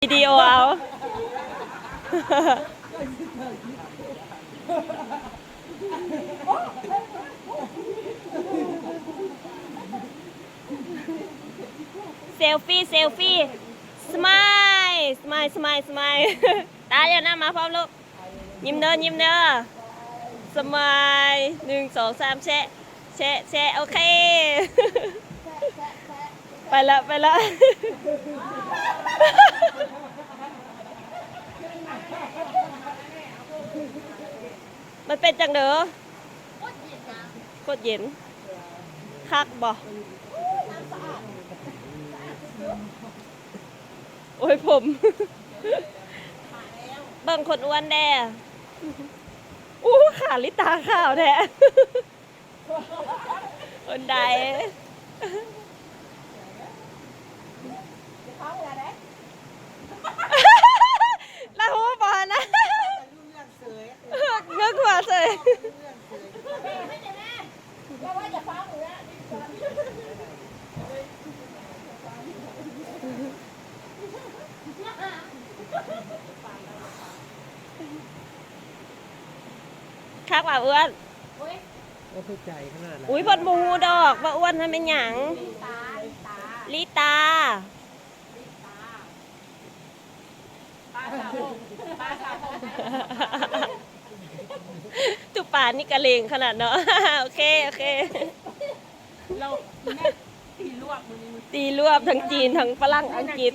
ວິດີໂອເອົາ. ເຊລຟີ ເຊລຟີ ສະມາຍ ສະມາຍ ສະມາຍ ສະມາຍ. ຕາ ຢ່ານຳມາພ້ອມລູກ. ຍິ້ມເດີ ຍິ້ມເດີ. ສະມາຍ ໜຶ່ງ ສອງ ສາມ ແຊະ ແຊະ ແຊະ. ໂອເຄ ໄປລະ ໄປລະ. ມັນເປັນຈັ່ງໃດ? ໂຄດເຢັນ. ຄັກບໍ່? ໂອ້ຍ ຜົມ ເບິ່ງຄົນອ້ວນແດ່. ອູ້ ຂາລິຕາຂາວແທ້. ຄົນໃດ? ລາວຮູ້ບໍ່ຫັ້ນນະ? ເງີກຫົວເສີຍ. ຄັກວ່າອ້ວນ. ໂອ້ຍ ເພິ່ນບໍ່ຮູ້ດອກວ່າອ້ວນຫັ້ນແມ່ນຫຍັງ. ລິຕາ ລິຕາ ຕູ້ ປານີ້ກະເລງຂະໜາດເນາະ. ໂອເຄ ໂອເຄ. ລາວແມ່ນ ຕີລວບ ມື້ນີ້ ຕີລວບ ທັງຈີນ ທັງຝຣັ່ງ ອັງກິດ.